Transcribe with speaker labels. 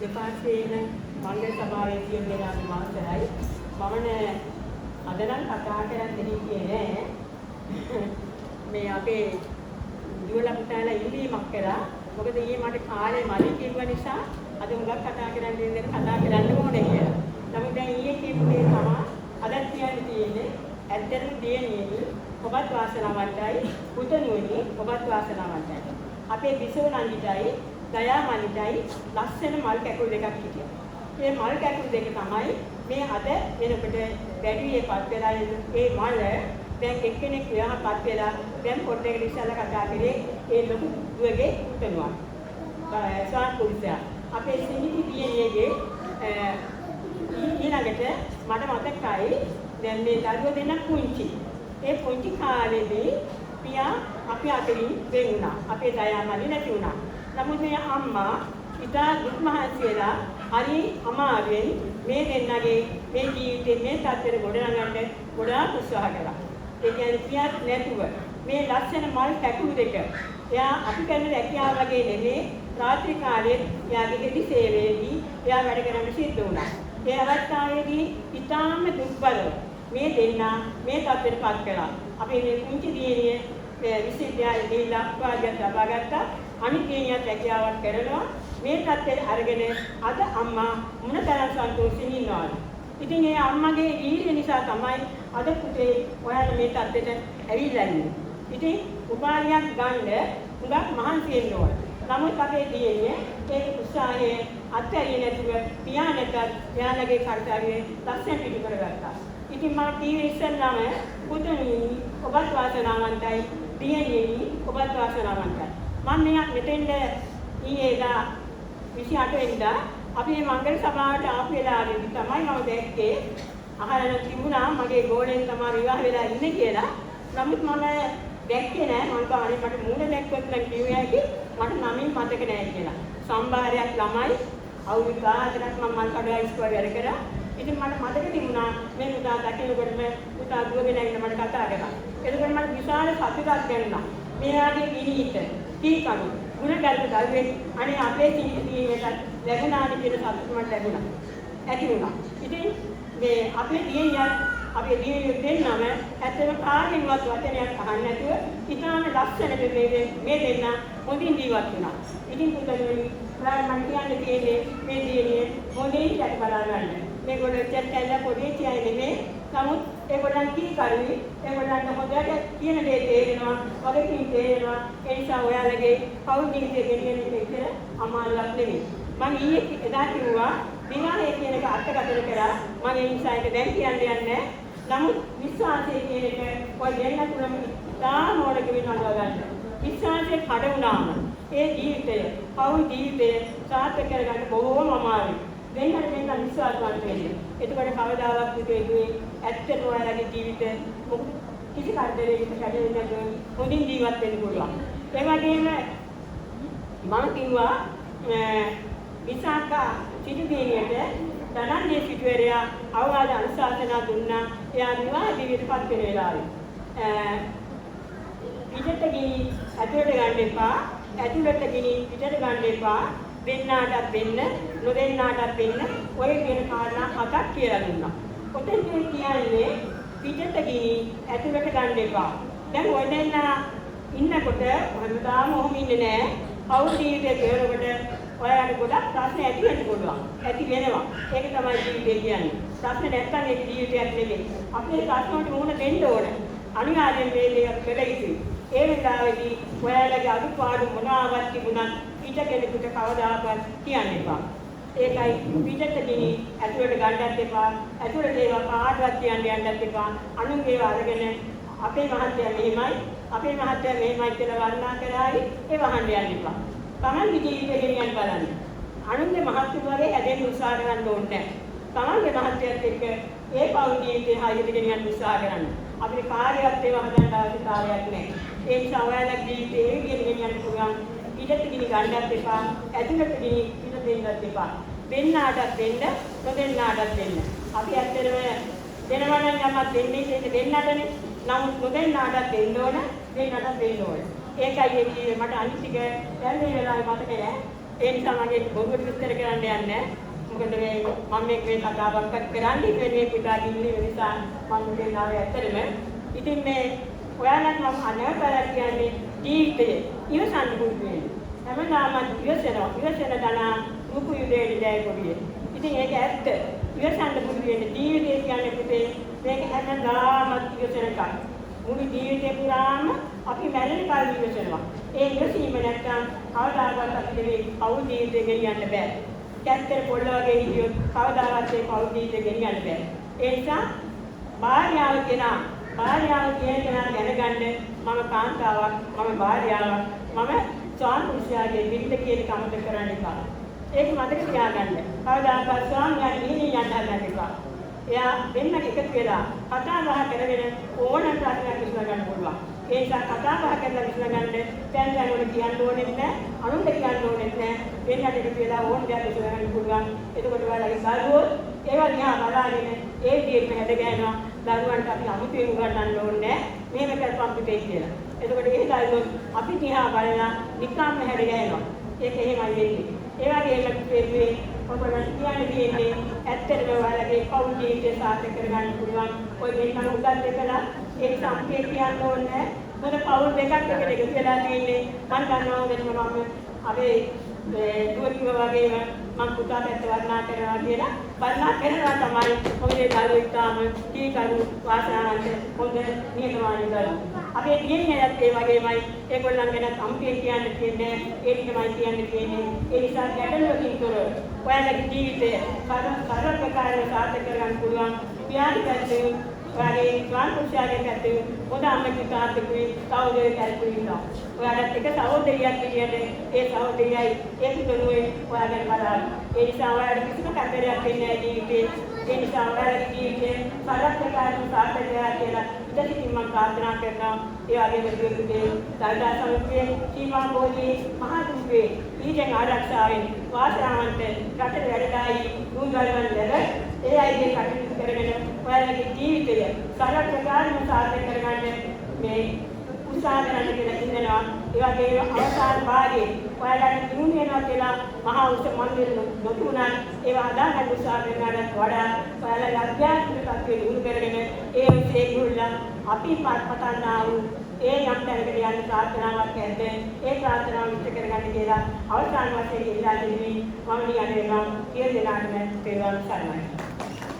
Speaker 1: දෙපාර්ශ්වයේ ඉන්න මංගල සභාවේ සියලු දෙනාටම අවසරයි. මම නෑ අද නම් කතා කරන්න හිටියේ නෑ. මේ අපේ දුවලා පුතාලා ඉල්ලීමක් කරා. මොකද ඊයේ මට කාලේ මදි කිව්ව නිසා අද හුඟක් කතා කරන්න දෙන්න කතා කරන්න ඕනේ කියලා. නමුත් දැන් ඊයේ කියපු දේ තමයි අදත් කියන්න තියෙන්නේ. ඇත්තටම දියණියනි ඔබත් වාසනාවන්තයි, පුතණුවනි ඔබත් වාසනාවන්තයි. අපේ බිසව නංගිටයි දයා මල්ලිටයි ලස්සන මල් කැකුළු දෙකක් හිටියා. මේ මල් කැකුළු දෙක තමයි මේ අද වෙනකොට වැඩිවියපත් වෙලා ඒ මල දැන් එක්කෙනෙක් විවාහපත් වෙලා දැන් පොඩ්ඩකට ඉස්සෙල්ලා කතා කරේ ඒ ලොකු දුවගේ පුතණුවන්. ස්වාමි පුරුෂයා. අපේ සිනිති දියණියගේ ඊළඟට මට මතකයි දැන් මේ දරුවෝ දෙන්න පුංචි. ඒ පුංචි කාලේදී පියා අපි අතරින් වෙන් වුණා. අපේ දයා මල්ලි නැති වුණා. නමුත් මේ අම්මා ඉතා දුක් මහන්සි වෙලා හරි අමාරුවෙන් මේ දෙන්නගේ මේ ජීවිතේ මේ තත්ත්වෙට ගොඩනගන්න ගොඩාක් උත්සාහ කළා. ඒ කියන්නේ පියාත් නැතුව මේ ලස්සන මල් කැකුළු දෙක එයා අපි කරන රැකියාව වගේ නෙමේ, රාත්‍රී කාලෙත් එයාගේ හෙදි සේවයේදී එයා වැඩ කරන්න සිද්ධ වුණා. ඒ අවස්ථාවේදී ඉතාම දුක්බරව මේ දෙන්නා මේ තත්ත්වයට පත් කළා. අපේ මේ පුංචි දියණිය විශ්වවිද්‍යාලේ ගිහිල්ලා උපාධියක් ලබා ගත්තා. අනිත් දියණියත් රැකියාවක් කරනවා. මේ තත්ත්වයට අරගෙන අද අම්මා මොනතරම් සන්තෝෂෙන් ඉන්නවද? ඉතින් ඒ අම්මගේ වීරිය නිසා තමයි අද පුතේ ඔයාලා මේ තත්ත්වයට ඇවිල්ලා ඉන්නේ. ඉතින් උපාධියක් ගන්න හුඟක් මහන්සි වෙන්න ඕන. නමුත් අපේ දියණිය ඒක උත්සාහයේ අත්හැරියේ නැතුව පියා නැතත් එයාලගේ කර්තව්‍යය ලස්සනට ඉටු කරගත්තා. ඉතින් මම කිව්වේ ඉස්සෙල්ලාම පුතුණි ඔබත් වාසනාවන්තයි, දියණියනි ඔබත් වාසනාවන්තයි. මම මේ මෙතෙන්ද ඊයේ දා 28 වෙනිදා අපි මේ මංගල සභාවට ආපු වෙලාවේදී තමයි මම දැක්කේ, අහලා නම් තිබුණා මගේ ගෝලෙන් තමයි විවාහ වෙලා ඉන්නේ කියලා. නමුත් මම දැක්කේ නෑ. මං කිව්වා අනේ මට මූණ දැක්කොත් නම් කිව්ව හැකි, මට නමින් මතක නෑ කියලා. සම්භාරයක් ළමයි අවුරුදු 14ක් මම මල්කඩුවා ඉස්කෝලේ වැඩ කරා. ඉතින් මට මතක තිබුණා මේ පුතා දකින්නකොටම පුතා දුවගෙන ඇවිල්ලා මට කතා කරා. එතකොට මට විශාල සතුටක් දැනුණා. මෙයාගේ විනීත, කීකරු, ගුණගරුක දරුවෙක් අනේ අපේ ජීවිතයට ලැබුණානේ කියන සතුට මට ලැබුණා. ඇති වුණා. ඉතින් මේ අපේ දියණියත් අපේ දියණියෝ දෙන්නම ඇත්තටම කාගෙන්වත් වචනයක් අහන්න නැතුව ඉතාම ලස්සනට මේ දෙන්න හොඳින් ජීවත් වුණා. ඉතින් පුතණුවනි ඔයාලා මට කියන්න තියෙන්නේ මේ දියණිය හොඳින් දැක බලා ගන්න. මේගොල්ලෝ එච්චර කැල්ල පොඩි අය නෙමෙයි. නමුත් ඒගොල්ලන් කීකරුයි. ඒගොල්ලන්ට හොඳට කියන දේ තේරෙනවා, වගකීම් තේරෙනවා. ඒ නිසා ඔයාලගේ පවුල් ජීවිතය ගෙනියන එක එච්චර අමාරුවක් නෙමෙයි. මං ඊයේ එදා කිව්වා විවාහය කියන එක අර්ථකථන කරා. මං ඒ නිසා ඒක දැන් කියන්න යන්නේ. නමුත් විශ්වාසය කියන එක ඔය දෙන්න තුනම ඉතාම ඕනකමින් හඳුනා ගන්න. විශ්වාසය කඩ වුණාම ඒ ජීවිතය, පවුල් ජීවිතය සාර්ථක කරගන්න බොහෝම අමාරුයි. දෙන්නට දෙන්න විශ්වාසවන්ත වෙන්න. එතකොට කවදාවත් පුතේ දුවේ ඇත්තටම ඔයාලගේ ජීවිතය කිසි කරදරයකට කැඩෙන්නේ නැතුව හොඳින් ජීවත් වෙන්න පුළුවන්. ඒ වගේම මම කිව්වා විසාකා සිටු දියණියට ධනංජය සිටුවරයා අවවාද අනුශාසනා දුන්නා. එයා විවාහ දිවියට පත් වෙන වෙලාවේ. පිටට ගිනි ඇතුළට ගන්න එපා. ඇතුළට ගිනි පිටට ගන්න එපා. දෙන්නාටත් දෙන්න, නොදෙන්නාටත් දෙන්න ඔය කියන කාරණා හතක් කියලා දුන්නා. ඔතෙන්දී කියන්නේ පිටට ගිනි ඇතුළට ගන්න එපා. දැන් ඔය දෙන්නා ඉන්නකොට හැමදාම ඔහොම ඉන්නේ නෑ. පවුල් ජීවිතය කියනකොට ඔයාලට ගොඩක් ප්‍රශ්න ඇති වෙන්න පුළුවන්. ඇති වෙනවා. ඒක තමයි ජීවිතය කියන්නේ. ප්‍රශ්න නැත්තම් ඒක ජීවිතයක් නෙමෙයි. අපේ ප්‍රශ්න වලට මුහුණ දෙන්න ඕන. අනිවාර්යෙන් මේ දේ අපි කළ යුතුයි. ඒ වෙලාවේදී ඔයාලගේ අඩුපාඩු මොනවාවත් තිබුණත් පිට කෙනෙකුට කවදාකවත් කියන්න එපා. ඒකයි පිටට ගිනි ඇතුළට ගන්නත් එපා. ඇතුළට ඒවා කාටවත් කියන්න යන්නත් එපා. අනුන්ගේ ඒවා අරගෙන අපේ මහත්තයා මෙහෙමයි, අපේ මහත්තයා මෙහෙමයි කියලා වර්ණනා කරાવી ඒ වහන්න යන්න එපා. තමන්ගේ ජීවිතය ගෙනියන්න බලන්න. අනුන්ගේ මහත්තු වගේ හැදෙන්න උත්සාහ කරන්න ඕනේ නැහැ. තමන්ගේ මහත්යත් එක්ක ඒ පවුල් ජීවිතය හරියට ගෙනියන්න උත්සාහ කරන්න. අපිට කාර්යයක් ඒවා හදන්න අවශ්‍යතාවයක් නැහැ. ඒ නිසා ඔයාලගේ ජීවිතය ඒ විදිහට ගෙනියන්න පුළුවන්. පිටට ගිනි ගන්නත් එපා, ඇතුළට ගිනි පිට දෙන්නත් එපා. දෙන්නාටත් දෙන්න, නොදෙන්නාටත් දෙන්න. අපි ඇත්තටම දෙනවා නම් යමක් දෙන්නේ ඒක දෙන්නටනේ. නමුත් නොදෙන්නාටත් දෙන්න ඕන, දෙන්නටත් දෙන්න ඕන. ඒකයි ඒ කිව්වේ. මට අනිත් ටික දැන් මේ වෙලාවේ මතක නෑ. ඒ නිසා මගේ බොරුවට විස්තර කරන්න යන්නේ නැහැ. මොකද මේ මම මේ කතාවක්වත් කරන්නේ මේ පුතාගේ ඉන්නේ නිසා මම මෙතන ආවේ ඇත්තටම. ඉතින් මේ ඔයාලට මම අනවතර කියන්නේ ජීවිතයේ ඉවසන්න පුරුදු වෙන්න. හැමදාම ඉවසනවා. ඉවසන දනා රුකු යුදේ ජය කොඩියේ. ඉතින් ඒක ඇත්ත. ඉවසන්න පුරුදු වෙන්න. ජීවිතය කියන්නේ පුතේ මේක හැමදාම ඉවසන එකක්. මුළු ජීවිතේ පුරාම අපි මැරෙන කල් ඉවසනවා. ඒ ඉවසීම නැත්තම් කවදාකවත් අපිට මේ පවුල් ජීවිතේ ගෙනියන්න බෑ. කැත්තේ පොල්ල වගේ හිටියොත් කවදාවත් ඒ පවුල් ජීවිතේ ගෙනියන්න බෑ. ඒ නිසා භාර්යාව කෙනා භාර්යාව කියන කෙනා දැනගන්න මම කාන්තාවක්, මම භාර්යාවක්, මම ස්වාමි පුරුෂයාගේ බිරිඳ කියන එක අමතක කරන්න එපා. ඒක මතක තියාගන්න. කවදාකවත් ස්වාමියාට ඉහිණින් යන්න හදන්න එපා. එයා දෙන්නම එකතු වෙලා කතා බහ කරගෙන ඕනම ප්‍රශ්නයක් විසඳ ගන්න පුළුවන්. ඒ නිසා කතා බහ කරලා විසඳ ගන්න තැන් තැන් වල කියන්න ඕනෙත් නෑ, අනුන්ට කියන්න ඕනෙත් නෑ. දෙන්නට එකතු වෙලා ඕන දෙයක් විසඳ ගන්න පුළුවන්. එතකොට ඔයාලගේ දරුවෝ ඒවා දිහා බලාගෙන ඒ විදිහටම හැද ගන්නවා. දරුවන්ට අපි අමුතුවෙන් උගන්වන්න ඕනේ නෑ. මෙහෙම කරපන් පුතේ කියලා. එතකොට ඒ දරුවෝ අපි දිහා බලලා නිකම්ම හැද ගන්නවා. ඒක එහෙමයි වෙන්නේ. ඒ වගේම මේ ඔබට කියන්න තියෙන්නේ ඇත්තටම ඔයාලගේ පවුල් ජීවිතය සාර්ථක කරගන්න පුළුවන්. ඔය දෙන්නම උදව් දෙකලා ඒ සම්පේ කියන්න ඕනේ නෑ. මොකද පවුල් දෙකක් එකට එකතු වෙලා තියෙන්නේ. මම දන්නවා වෙනම මම අපේ දුව කිව්වා වගේම මං පුතා පැත්ත වර්ණනා කරනවා කියලා වර්ණනා කරනවා තමයි. මොකද ඒ දරුවෝ ඉතාම කීකරු වාසනාවන්ත හොඳ නිහතමානී දරුවෝ. අපේ දියණියත් ඒ වගේමයි. ඒගොල්ලන් ගැන අමුතුවෙන් කියන්න තියෙන්නේ ඒ ටිකමයි කියන්න තියෙන්නේ. ඒ නිසා ගැටලුවකින් තොරව ඔයාලගේ ජීවිතය සරල ප්‍රකාරයෙන් සාර්ථක කරගන්න පුළුවන්. පියාගේ පැත්තෙන් ඔයාගේ ස්වාමි පුරුෂයාගේ පැත්තෙන් හොඳ අම්මෙක් තාත්තෙකුයි සහෝදරයෙකුයි ඉන්නවා. ඔයාලට එක සහෝදරියක් විදියට ඒ සහෝදරියයි ඒ පුතණුවයි ඔයා ගැන බලන්න. ඒ නිසා ඔයාලට කිසිම කරදරයක් වෙන්නේ නැහැ ජීවිතේ. ඒ නිසා ඔයාලගේ ජීවිතේ සරල ප්‍රකාරයෙන් සාර්ථක වෙනවා කියලා ඉතින් මම ප්‍රාර්ථනා කරනවා. ඒ වගේම දුවේ දල්දා සමගියේ සීමා බෝධි මහා දුවේ ඊජෙන් ආරක්ෂාවෙන් වාසනාවන්ත රටට වැඩදායි දූ දරුවන් ලැබ ඒ අයගේ කටයුතු කරගෙන ඔයාලගේ ජීවිතය සරල ප්‍රකාරයෙන් සාර්ථක කරගන්න මේ උත්සාහ කරන්න කියලා ඉන්නවා. ඒ වගේම අවසාන භාගයේ ඔයාලට දිනු වෙනවා කියලා මහා උස්ස මන්දිර නොතිබුණත් ඒවා හදාගන්න උත්සාහ කරනවට වඩා ඔයාලගේ අධ්‍යාත්මික තත්ත්වය දිනු කරගෙන ඒ ඔස්සේ ගිහිල්ලා අපි පතන්නා වූ ඒ යම් තැනකට යන්න ප්‍රාර්ථනාවක් ඇද්ද ඒ ප්‍රාර්ථනාව ඉෂ්ට කරගන්න කියලා අවසාන වශයෙන් ඉල්ලා සිටිමි. මම නියම වෙනවා. සියලු දෙනාටම තෙරුවන් සරණයි.